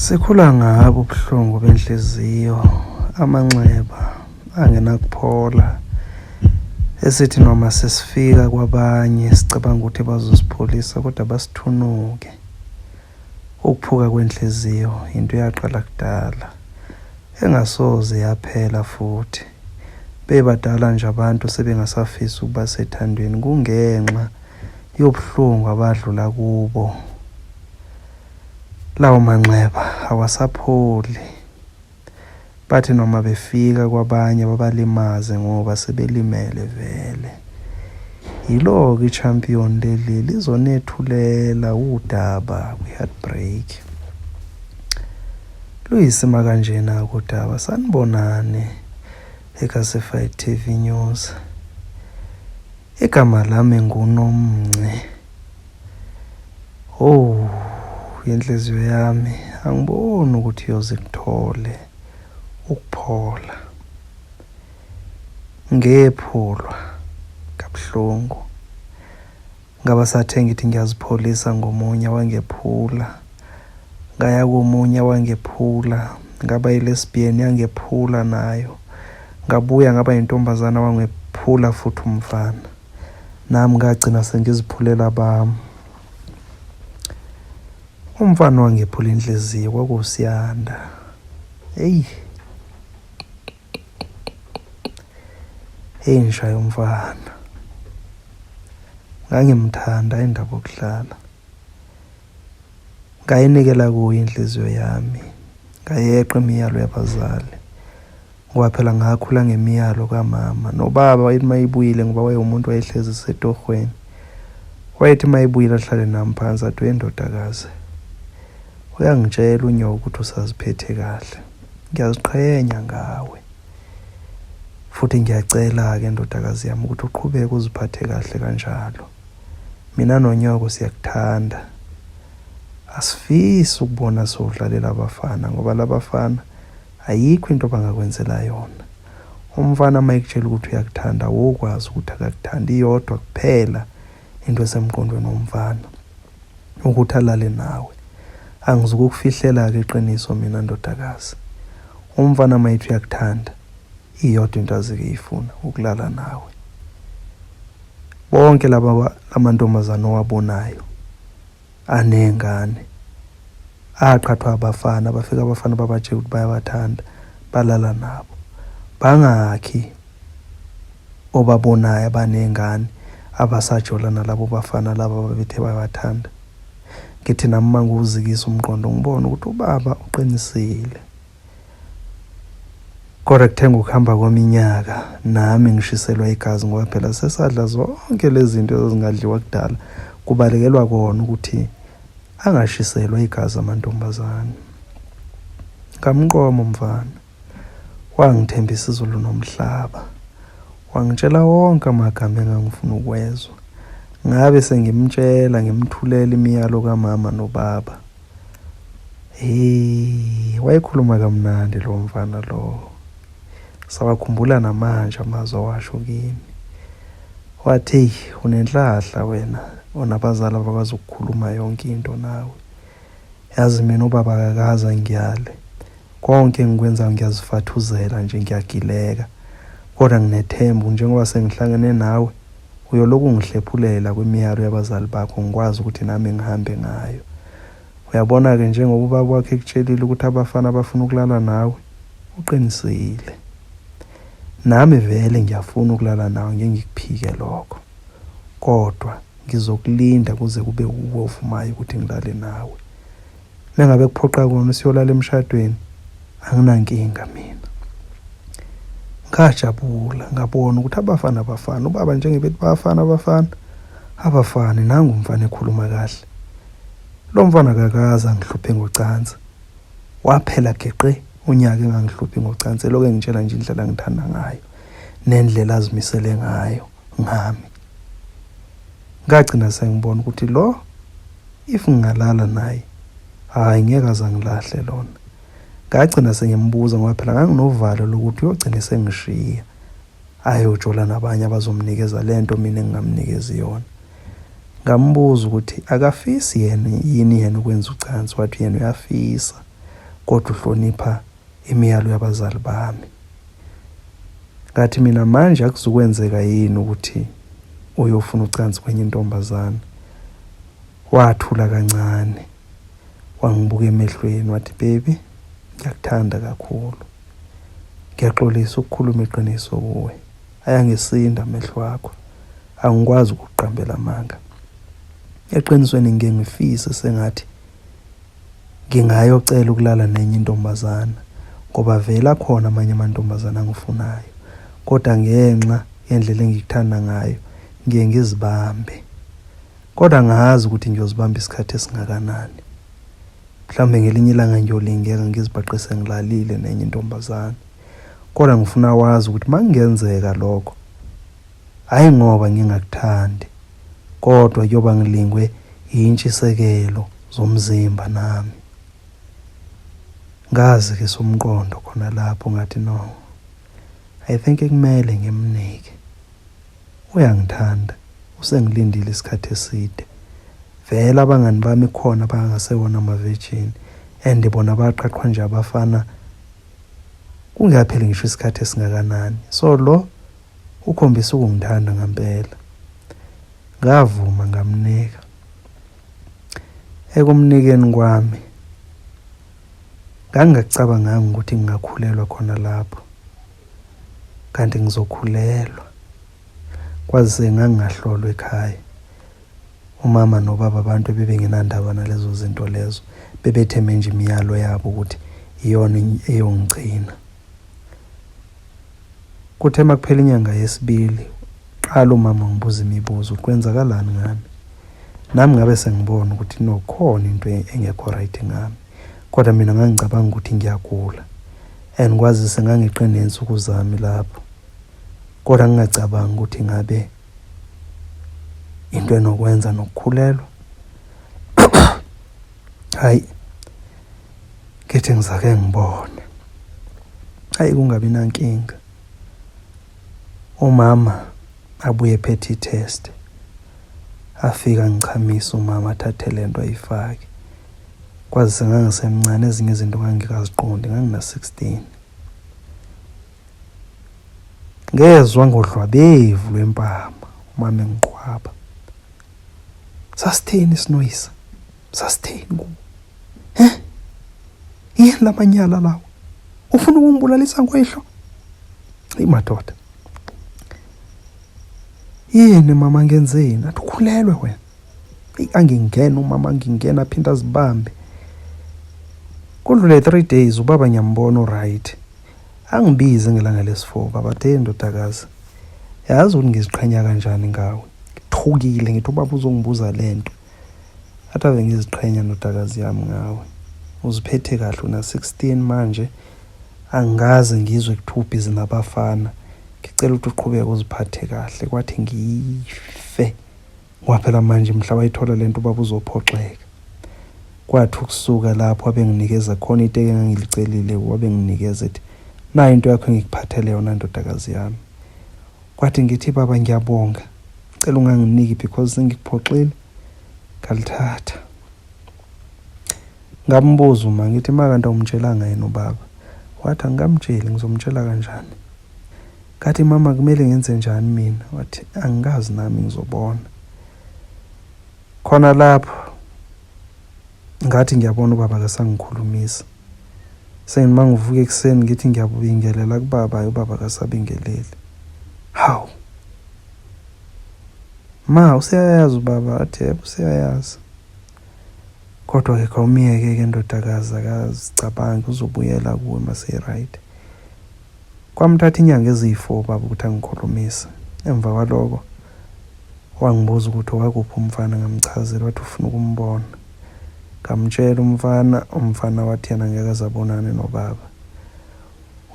Sikhula ngabo ubuhlungu benhliziyo, amanxeba angenakuphola esithi noma sesifika kwabanye sicabanga ukuthi bazosipholisa kodwa basithunuke. Ukuphuka kwenhliziyo into eyaqala kudala engasoze yaphela futhi. Bebadala nje abantu sebengasafisi ukuba sethandweni kungenxa yobuhlungu abadlula kubo. Lawo manxeba awasapholi. Bathi noma befika kwabanye babalimaze ngoba sebelimele vele. Yilo-ke i-champion leli lizonethulela udaba kwi-heartbreak. Luyisima kanjena-ke udaba. Sanibonani eKasified TV News. Igama lami nguNomnce. Oh, inhliziyo yami angiboni ukuthi iyoze ikuthole ukuphola. Ngephulwa kabuhlungu. Ngaba sathe ngithi ngiyazipholisa ngomunye wangephula. Ngaya komunye wangephula, ngaba yi-lesbian yangephula nayo. Ngabuya ngaba yintombazana wangephula futhi umfana. Nami ngagcina sengiziphulela bami. Umfana wangephula inhliziyo kwakuwuSiyanda. Eyi. Hey ngishaya umfana. Ngangimthanda indaba yokudlala. Ngayinikela kuye inhliziyo yami. Ngayeqa imiyalo yabazali. Ngoba phela ngakhula ngemiyalo kamama nobaba wayethi uma ibuyile ngoba wayewumuntu wayehlezi esetohweni. Wayethi uma ibuyile ahlale nami phansi athi wendodakazi uyangitshela unyoko ukuthi usaziphethe kahle. Ngiyaziqhenya ngawe. Futhi ngiyacela-ke ndodakazi yami ukuthi uqhubeke uziphathe kahle kanjalo. Mina nonyoko siyakuthanda. Asifisi ukubona sowudlalela abafana ngoba labafana ayikho into abangakwenzela yona. Umfana uma ekutshela ukuthi uyakuthanda wokwazi ukuthi akakuthandi iyodwa kuphela into esemqondweni womfana ukuthi alale nawe. Angizukukufihlela-ke iqiniso mina ndodakazi. Umfana uma ethi uyakuthanda iyodwa into azike eyifuna ukulala nawe. Bonke laba lamantombazane owabonayo anengane aqhathwa abafana bafika abafana babatshela ukuthi bayabathanda balala nabo bangakhi obabonayo abanengane abasajola nalabo bafana laba ababethe bayabathanda ngithi nami mangiwuzikisa umqondo ngibone ukuthi ubaba uqinisile. Kodwa kuthe ngokuhamba kweminyaka nami ngishiselwa igazi ngoba phela sesadla zonke lezi zinto ezazingadliwa kudala kubalekelwa kona ukuthi angashiselwa igazi amantombazane. Ngamqoma umfana wangithembisa izulu nomhlaba wangitshela wonke amagama engangifuna ukuwezwa. Ngabe sengimtshela ngimthulela imiyalo kamama nobaba. Hey, wayekhuluma kamnandi lo mfana lo. Sawakhumbula namanje amazwi awasho kimi. Wathi hey, unenhlahla wena onabazali abakwazi ukukhuluma yonke into nawe. Yazi mina ubaba akakaze angiyale. Konke engikwenzayo ngiyazifathuzela nje ngiyagileka. Kodwa nginethemba njengoba sengihlangene nawe uyolokhu ungihlephulela kwimiyalo yabazali bakho ngikwazi ukuthi nami ngihambe ngayo. Uyabona-ke njengoba ubaba wakho ekutshelile ukuthi abafana bafuna ukulala nawe, uqinisile. Nami vele ngiyafuna ukulala nawe ngeke ngikuphike lokho. Kodwa ngizokulinda kuze kube wuwe ovumayo ukuthi ngilale nawe. Mengabe kuphoqa kona usiyolala emshadweni anginankinga mina. Ngajabula ngabona ukuthi abafana abafana ubaba njengebethi bayafana abafana abafani nangu umfana ekhuluma kahle. Lo mfana akakaze angihluphe ngocansi. Waphela geqe unyaka engangihluphi ngocansi elokhu engitshela nje indlela angithanda ngayo nendlela azimisele ngayo ngami. Ngagcina sengibona ukuthi lo if ngingalala naye hhayi ngeke aze angilahle lona. Ngagcina sengimbuza ngoba phela nganginovalo lokuthi uyogcina esengishiya ayojola nabanye abazomnikeza le nto mina engingamnikezi yona. Ngambuza ukuthi akafisi yena yini yena ukwenza ucansi, wathi yena uyafisa. kodwa uhlonipha imiyalo yabazali bami. Ngathi mina manje akuzukwenzeka yini ukuthi uyofuna ucansi kwenye intombazana. Wathula kancane wangibuka emehlweni wathi baby ngiyakuthanda kakhulu. Ngiyaxolisa ukukhuluma iqiniso kuwe. Ayangisinda amehlo akho. Angikwazi ukukuqambela amanga. Eqinisweni ngike ngifise sengathi ngingayocela ukulala nenye intombazana ngoba vele akhona amanye amantombazana angifunayo kodwa ngenxa yendlela engikuthanda ngayo ngiye ngizibambe kodwa angazi ukuthi ngiyozibamba isikhathi esingakanani mhlawumbe ngelinye ilanga ngiyolingeka ngizibhaqe sengilalile nenye intombazane kodwa ngifuna wazi ukuthi uma kungenzeka lokho hhayi ngoba ngingakuthandi kodwa kuyoba ngilingwe yintshisekelo zomzimba nami. Ngazi ke somqondo khona lapho ngathi no. I think kumele ngimnike. Uyangithanda, usengilindile isikhathi eside. Vele abangani bami khona abangasewona ama-virgin and bona baqaqhwa nje abafana kungekapheli ngisho isikhathi esingakanani. So lo ukhombisa ukungithanda ngampela. Ngavuma ngamnika. Ekumnikeni kwami ngangingacabanganga ukuthi ngingakhulelwa khona lapho kanti ngizokhulelwa kwazise ngangingahlolwa ekhaya. Umama nobaba abantu ebebengenandaba nalezo zinto lezo bebethembe nje imiyalo yabo ukuthi iyona eyongigcina. Kuthe makuphela inyanga yesibili qala umama ngibuza imibuzo ukuthi kwenzakalani ngami. Nami ngabe sengibona ukuthi no khona into engekho right ngami. Kodwa mina ngangicabanga ukuthi ngiyagula. And kwazise ngangiqe ney'nsuku zami lapho. Kodwa ngingacabangi ukuthi ngabe into enokwenza nokukhulelwa. Hayi ngithi ngizake ngibone. Hayi kungabi nankinga. Umama abuye ephethe i-test. Afike angichamise umama athathe le nto ayifake. Kwazise ngangisemncane ezinye izinto ngangingekaziqondi ngangina-16. Ngezwa ngodlwabevu lwempama umama engiqhwaba. Sasithini sinoyisa? Sasithini kuwe? He? Yini lamanyala lawo? Ufuna ukungibulalisa ngoyihlo? Eyi madoda. Yini mama ngenzeni? Athi ukhulelwe wena. Eyi angingena umama angingena aphinde azibambe. Kudlule 3 days ubaba ngiyambona uright. Angibize ngelanga lesi-4 baba athe ndodakazi yazi ukuthi ngiziqhenya kanjani ngawe. Ngithukile ngithi ubaba uzongibuza lento. Athi ave ngiziqhenya ndodakazi yami ngawe. Uziphethe kahle una 16 manje angikaze ngizwe kuthiwa ubhizi nabafana. Ngicela ukuthi uqhubeke uziphathe kahle kwathi ngife. Ngoba phela manje mhla wayithola lento ubaba uzophoxeka. Kwathi ukusuka lapho wabenginikeza khona iteki engangilicelile wabenginikeza ethi nayi into yakho engikuphathele yona ndodakazi yami. Kwathi ngithi baba ngiyabonga cela unganginiki because sengikuphoxile ngalithatha. Ngambuza uma ngithi ma kanti awumtshelanga yena ubaba. Wathi angikamtsheli ngizomtshela kanjani. Ngathi mama kumele ngenze njani mina? Wathi angikazi nami ngizobona. Khona lapho ngathi ngiyabona ubaba akasangikhulumisa. Sengima ngivuka ekuseni ngithi ngiyabingelela kubaba, hayi ubaba akasabingeleli. Hawu. Ma useyayazi ubaba athi yebo useyayazi. Kodwa-ke khawumyeke-ke ndodakazi akazicabangi uzobuyela kuwe mase-right. Kwamthatha inyanga eziyi-4 baba ukuthi angikhulumise. Emva kwaloko wangibuza ukuthi owakuphi umfana ngamchazela wathi ufuna ukumbona. Ngamtshela umfana, umfana wathi yena ngeke aze abonane nobaba.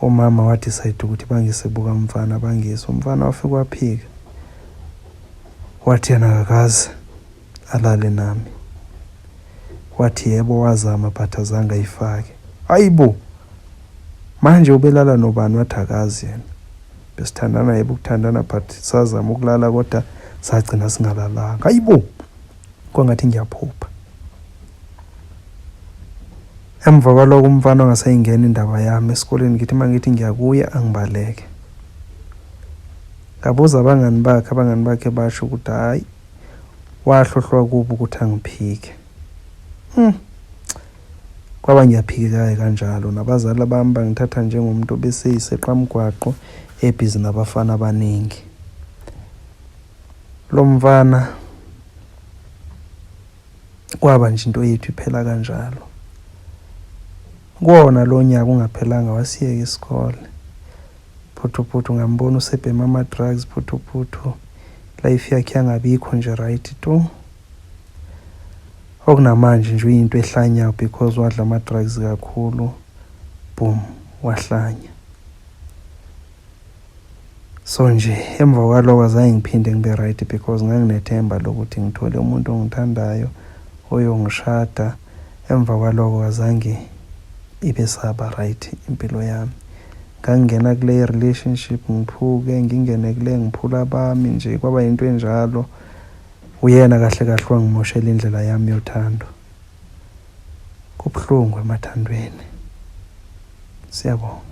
Umama wadecide ukuthi bangise bukamfana bangise. Umfana wafika waphika. Wathi yena akakaze alale nami. Wathi yebo wazama but azange ayifake. Hayibo! Manje ubelala nobani wathi akazi yena. Besithandana yebo ukuthandana but sazama ukulala kodwa sagcina singalalanga. Hayibo! Kwangathi ngiyaphupha. Emva kwaloko umfana wangasayingena indaba yami esikoleni ngithi uma ngithi ngiyakuya angibaleke. Ngabuza abangani bakhe, abangani bakhe basho ukuthi hhayi wahlohlwa kubo ukuthi angiphike. Kwaba ngiyaphikeka-ke kanjalo nabazali bami bangithatha njengomuntu obeseyiseqamgwaqo ebhizi nabafana abaningi. Lo mfana kwaba nje into yethu iphela kanjalo. Kuwona lo nyaka ungaphelanga wasiyeka isikole. Phuthuphuthu ngambona usebhema ama-drugs phuthuphuthu life yakhe yangabikho nje right tu. Okunamanje nje uyinto ehlanyayo because wadla ama-drugs kakhulu boom wahlanya. So nje emva kwaloko azange ngiphinde ngibe right because nganginethemba lokuthi ngithole umuntu ongithandayo oyongishada. Emva kwaloko azange ibe saba right impilo yami. Ngangingena kule relationship ngiphuke, ngingene kule ngiphula abami nje kwaba yinto enjalo. Uyena kahle kahle wangimoshela indlela yami yothando. Kubuhlungu emathandweni. Siyabonga.